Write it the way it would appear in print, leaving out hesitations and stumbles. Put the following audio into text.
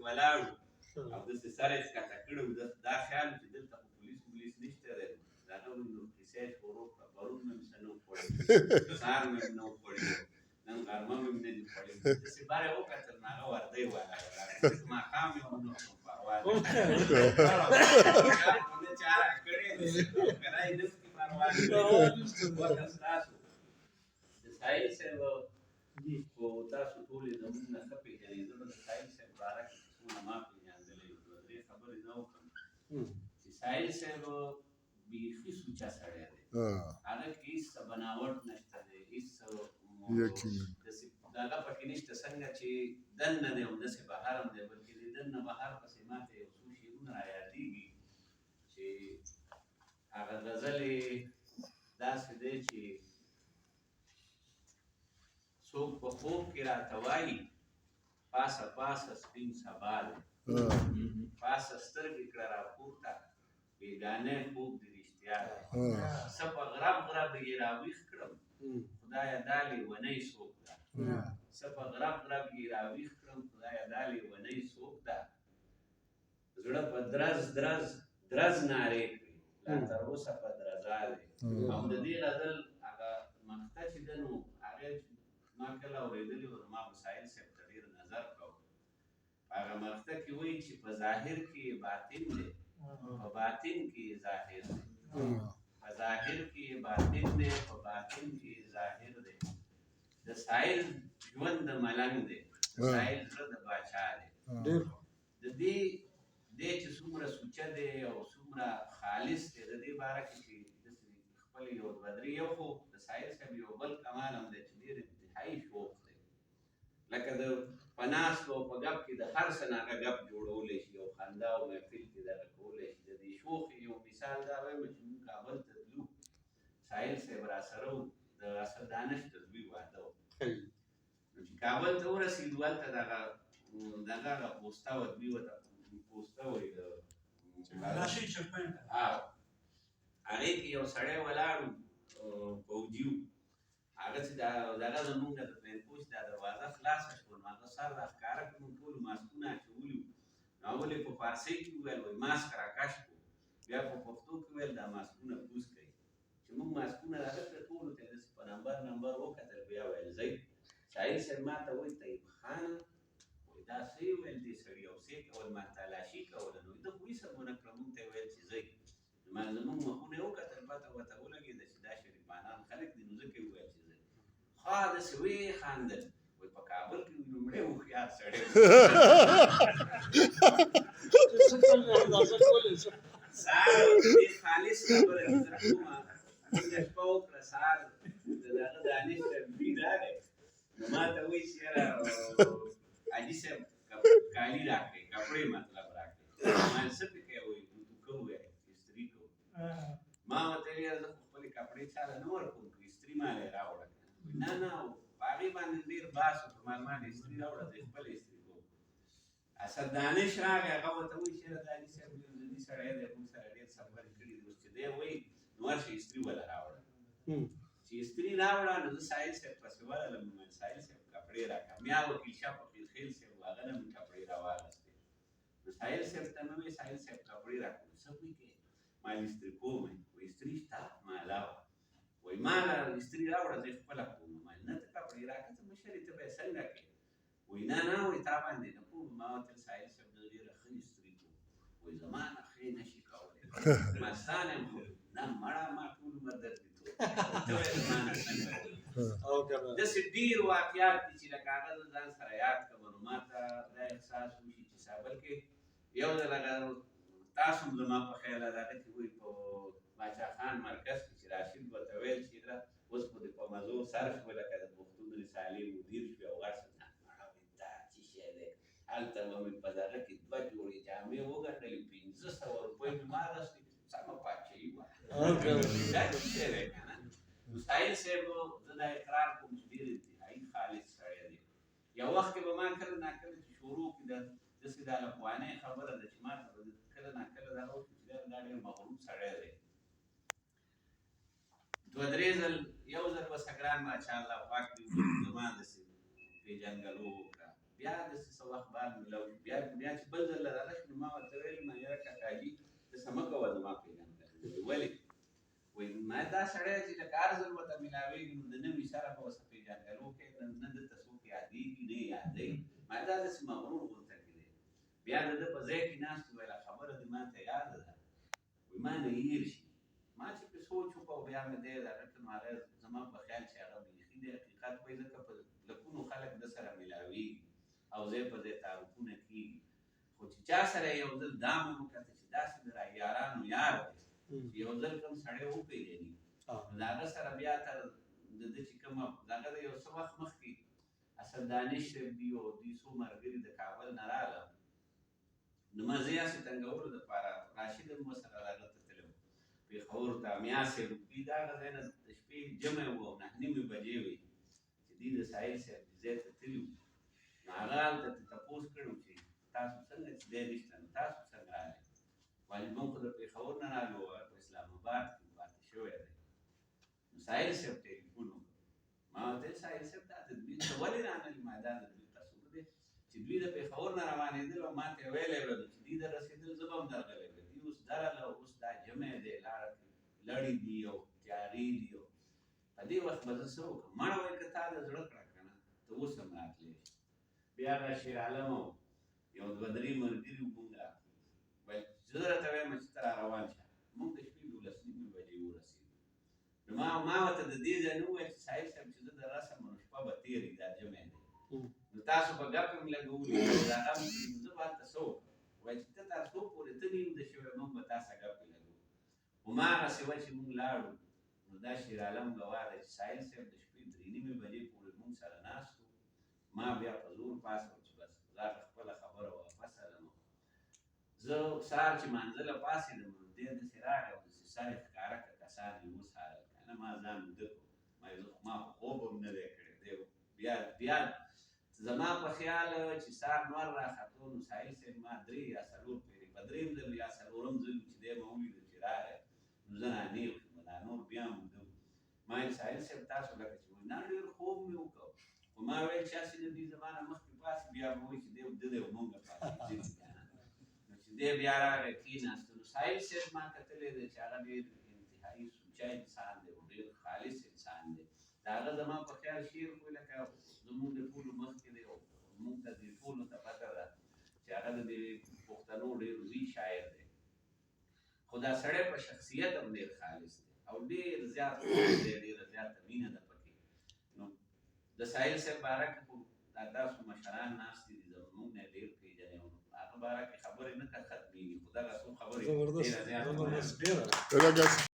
ولاړ او داسې سر یې ښکته کړی و، دا خیال و چې دلته خو پولیس پولیس نشته دی. د هغه نو کیسه یې شروع کړه، پرون مې هم څه نه و خوړلي، سهار مې هم نه و خوړلي، نن غرمه مې هم نه دي خوړلي. داسې بره یې وکتل، نو هغه وردۍ والا ولاړ، ماښام مې هم نه خورم، پروا نه نه چا راکړی که نه یې نه خوري، پروا نه. وکړه ستاسو د ساحل صاحب خو تاسو ټول یې زموږ نه ښه پېژنئ. زه به د ساحل صاحب باره کې چې څومره ما پېژندلی دوه درې خبرې نه وکړم چې ساحل صاحب بیخي سوچه سړی دی، هغه کې هېڅ څه بناوټ نشته دی، هېڅ داسې دغه پکې نشته. څنګه چې دننه دی همداسې بهر هم دی، بلکې د دننه بهر پسې ما ته یو څو شعرونه رایادېږي چې هغه غزلې داسې دی چې څوک په خوب کې راته وایي پاسه پاسه سپین سبا دی، پاسه سترګې کړه راپورته بېګانه خوب دې رښتیا دی، څه په غرب غرب یې راویښ کړم خدایه دا لیونۍ څوک ده، څه په غرب غرب یې راویښ کړم خدایه دا لیونۍ څوک ده، زړه په درز درز درز نارې کړې لا تر اوسه په درزا دی. او د دې غزل هغه مقطع چې ده نو هغه ما کله اورېدلې وه، ما به ساحل صاحب ته ډېر نظر کاوه. هغه مقطع کې وایي چې په ظاهر کې یې باطن دی، په باطن کې یې ظاهر دی، په ظاهر کې یې باطن دی، په باطن کې یې ظاهر دی. د ساحل ژوند د ملنګ دی، د ساحل زړه د باچا دی. د دې دی چې څومره سوچه دی او څومره خالص دی، د دې باره کې چې داسې خپل یو دوه درې یو خو د ساحل صاحب یو بل کمال هم دی چې ډېر انتهایي شوق دی، لکه د په ناست او په ګپ کې د هر څه نه هغه ګپ جوړولی شي او خندا او محفل کې دغه کولی شي. د دې شوخ یو مثال دا وایم چې موږ کابل ته تلو، ساحل صاحب راسره و، د اسد دانش د زوی واده و. نو چې کابل ته ورسېدو هلته دغه دغه هغه پوسته وه، دوی ورته پوسته وایي د هغې کې یو سړی ولاړ و، فوجي و. هغه چې دغه زمونږ د پلین کوچ دا دروازه خلاصه شوه نو هغه سر راښکاره کړو، موږ ټولو ماسکونه اچولي وو. نو اول یې په فارسۍ کې وویل وایي ماسک راکش کړو، بیا په پښتو کې وویل دا ماسکونه کوز کړئ. چې موږ ماسکونه راغله کړل ټولو ته یې داسې په نمبر نمبر وکتل، بیا ویل ځئ. ساحل صاحب ما ته وایي طیب خانه، وایي دا څه یې ویل دې سړي او څه یې کول، ما تالاشي کوله. نو ده خو هېڅ هم ونه کړه، موږ ته یې ویل چې ځئ. ما زموږ مخونه یې وکتل، پته ورته ولګېده چې دا شریفانان خلک دي، نو ځکه یې وویل چې ځئ. ښه داسې ویې خندل، وایي په کابل کې لومړی هوښیار سړی سهار دې خالص خبره چې زه کومه موږ شپه وکړه، سهار د دغه دانش صاحب زوی راغی نو ما ته وایي چې یاره حاجي صاحب کالي راکړئ، کپړې مطلب راکړئ. ما څه پې کوې؟ وایي اوتو کوو، استري کوو. ما ورته ویل یاره زه خو خپلې کپړې چا له نه ورکوم، که استري ما له یې راوړه. نه نه، په هغې باندې ډېر باس وکړ، ما له استري راوړه، زه یې خپله استري کوم. اسد دانش راغی، هغه ورته وایي چې یاره دا حاجي صاحب ډېر ضدي سړی دی، موږ سره ډېر سفر کړي دي، اوس چې دی وایي نو ورشه استري وله راوړه. چې استري راوړه نو زه ساحل صاحب پسې ورغلم، ویل ساحل صاحب کپړې راکړه. میا وکیل شاه فقیر خیل صاحب و، هغه نه مې کپړې راواخیستې. نو ساحل صاحب ته مې وویل ساحل صاحب کپړې راکړه. څه وایي کې ما استري کوم؟ وایي استري شته؟ ما لا وایي ما له استري راوړه، زه یې خپله کوم. ما نه ته کپړې راکړه، ته مشر یې، ته به یې څنګه کوې؟ وایي نه نه، وایي تا باندې نه کوم. ما ورته ساحل صاحب زه ډېره ښه استري کوم. وایي زما نه ښې نه شي کولی. ما ستا نه یم ښه. نه مړه، ما ټول عمر درته ته وایې زما نه څنګه کوي؟ داسې ډېر واقعات دي چې لکه هغه زه ځان سره یاد کړم نو ما ته دا احساس وشي چې صاحب کې یو ځل هغه تاسو هم زما په خیال هغه چې وایي په باچا خان مرکز کې چې راشد ورته ویل چې اوس خو دې په مزو سر شو، لکه د پښتون رسالې مدیر شوې او هر څه. نه مړه، وایي دا څه شی دی؟ هلته به مې په دغه کې دوه جوړې جامې وګنډلې، 500 روپۍ مې واخیستې، سمه پاچهي وه. دا څه شی دی که نه؟ نو ساحل صاحب زه دا اقرار کوم چې ډېر انتهایي خالص سړی دی. یو وخت کې به ما کله ناکله چې شروع کړي دا داسې دا لپوانۍ خبره ده چې ما ته به کله ناکله دغه وشي چې دا ډېر مغرور سړی دی. دوه درې ځل، یو ځل به سګران باچا الله پاک دې وبخښي زما داسې پېژندګلو وکړه، بیا داسې څه وخت بعد ملاو شو. بیا بیا چې بل ځل راغی نو ما ورته ویل، ما یاره کاکاجي ته څه مه کوه زما پېژندګلوي. ولې؟ وایي ما دا سړی چې لکه هر ځل ورته ملاوېږي نو د نوي سره به ورسره پېژندګلو کوي، نه ده ته څوک یادېږي نه یې یادوي. ما دا داسې مغرور غونته کې دی. بیا د ده په ځای کې ناست ویله خبره دې ما ته یاده ده، وایي ما نه هېر شي. ما چې پرې سوچ وکړ بیا مې دی دغه کړ، نو هغه زما په خیال چې هغه بیخي دی حقیقت وایي، ځکه په لکونو خلک ده سره ملاوېږي او ځای په ځای تعارفونه کېږي، خو چې چا سره یو ځل دا مې وکتل چې داسې د یارانو یار دی چې یو ځل کوم سړی وپېژني نو د هغه سره بیا تر د ده چې کومه دغه د یو څه وخت مخکې اسد دانش صاحب دي او دوی څو ملګري د کابل نه راغله، نو ما زه یې هسې تنګولو دپاره راشد هم ورسره دغه ته تللی و پېښور ته، میا صاحب دوی د هغه ځای نه د شپې جمع و او 9:30 بجې وې چې دوی د ساحل صاحب ځای ته تللي وو. نو هغه هلته ترې تپوس کړی و چې تاسو څنګه چې دی نشته نو تاسو څنګه راغلئ؟ وایي موږ خو د پېښور نه راغلو، په اسلام اباد کې پاتې شوی دی. نو ساحل صاحب ټلیفون وکړ، ما ورته ویل ساحل صاحب دا د دوی ته ولې رانغلي؟ ما دا د دوی قصور دی چې دوی د پېښور نه روانېدل او ما ته یې ویلی وی چې دوی در رسېدل زه به هم درغلی وی، دوی اوس درغله اوس دا ژمی دی، لاره کې لړې دي او تیارې دي او په دې وخت به زه څه وکړم؟ مړه وایي که تا د زړه کړه که نه ته اوس هم راتلی شې. بیا هغه شیر عالم او یو دوه درې ملګري وو، مونږ ویل زه درته وایم چې ته را روان شه. مونږ د شپې 12:30 بجې ورسېدو. نو ما ورته د دې ځای نه وویل چې ساحل صاحب چې زه در رسم نو شپه به تېرې دا جمع دی، نو تاسو به ګپ هم لګولي او دا غم کړي، نو زه به هلته څه وکړم؟ وایي چې ته تر څو پورې ته نه یم ویده شوی، مونږ به تا سره ګپې لګوو. هماغسې وه چې مونږ لاړو، نو دا شیر عالم ګواه دی چې ساحل صاحب د شپې 3:30 بجې پورې مونږ سره ناست وو. ما بیا په زور پاڅول چې بس زه هغه خپله خبره واپس الم. زه سهار چې مانځله پاڅېدم نو دی داسې راغی او داسې سر یې ښکاره کړ، کسان یې وڅارل که نه ما ځان ویده کړو. ما یې زه خو ما خو خوب هم نه دی کړی. دی بیا بیا زما په خیال چې سهار نور راختو نو ساحل صاحب ما 3 یا 4 پېرې په درېیم ځل یا څلورم ځل چې دی ما ولیدو چې راغی نو زه رانیغ شوم، دا نور بیا هم ویده وو. ما ویل ساحل صاحب تاسو لکه چې وایي نه ډېر خوب مې وکړ، خو ما ویل چې هسې نه دوی زما نه مخکې پاڅي بیا به وایي چې دی ویده دی او مونږ پاڅېدلي که نه. نو چې دی بیا راغی کېناستو نو ساحل صاحب ما کتلی دی چې هغه ډېر انتهایي سوچه انسان دی او ډېر خالص انسان دی. د هغه زما په خیال شعر خو لکه زموږ د ټولو مخکې دی او موږ ته دې ټولو ته پته ده چې هغه د دې پښتنو ډېر لوی شاعر دی، خو دا سړی په شخصیت هم ډېر خالص دی او ډېر زیات خوږ دی، ډېره زیاته مینه ده پکې. نو د ساحل صاحب باره کې خو دا تاسو مشران ناست دي زموږ نه ډېر پېژنئ او هغه باره کې خبرې نه ختمېږي، خو دغه څو خبرې ډېره زیاته زبردست.